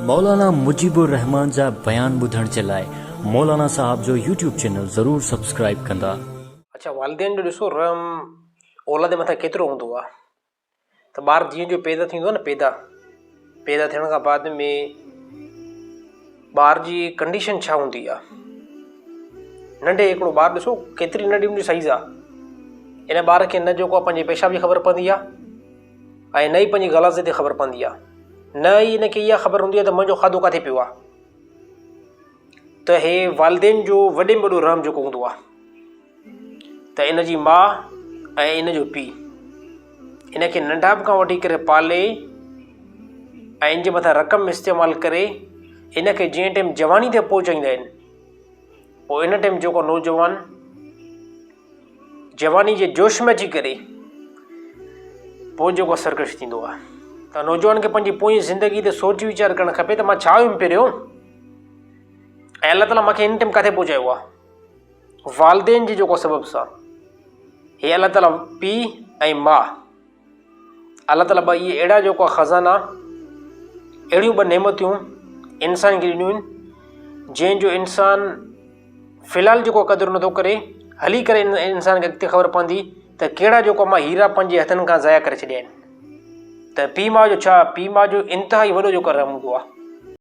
مولانا مجيب الرحمان جا بيان ٻڌڻ جي لاء مولانا صاحب جو يوٽيوب چينل ضرور سبسڪرائيب ڪندا. اڇا والدين جو ڏسو رحم اولاد مٿان ڪيترو هوندو آ ته ٻار جيئن جو پيدا ٿيندو آ نه پيدا پيدا ٿيڻ کان بعد ۾ ٻار جي ڪنڊيشن ڇا هوندي آ ننڍي هڪڙو ٻار ڏسو ڪيتري ننڍي ان جي سائيز آ ان ٻار کي نه جيڪو پنهنجي پيشاب جي خبر پوندي آ ۽ نه ئي پنهنجي غلاظت جي خبر پوندي آهي. نه ئي ان کي اها خبر هوندي آهي ته منهنجو کاڌو ڪاٿي پيو آهي. ته هي والدين جو وڏي ۾ وڏو رحم جيڪو هوندو آهي ته ان جي ماء ۽ ان جو پيء ان کي ننڍاپ کان وٺي ڪري پالي ۽ ان جي مٿان رقم استعمال ڪري ان کي جنهن ٽائيم جواني تي پهچائيندا آهن پوء ان ٽائيم جيڪو نوجوان جواني جي جوش ۾ اچي ڪري پوء جيڪو سرڪش ٿيندو آهي ته نوجوان کي پنهنجي پوئين زندگي تي سوچ ويچار ڪرڻ کپي ته مان ڇا هيم پهريون ۽ الله تعاليٰ مونکي هن ٽائيم ڪاٿي پهچايو آهي والدين جي جيڪو سبب سان هي الله تعاليٰ پيء ۽ ماء الله تعاليٰ ٻه اهي اهڙا جيڪو آهي خزانا اهڙيون ٻه نعمتيون انسان کي ڏنيون آهن جنهن جو انسان في الحال جيڪو قدر نٿو ڪري هلي ڪري انسان کي اڳتي خبر پوندي ته ڪهڙا جيڪو مان هيرا پنهنجي هٿن کان ضايع ڪري ڇڏيا آهن ته پيء ماء جو ڇا پيء ماء جو انتهائي وڏو جيڪو رحم هوندو آهي.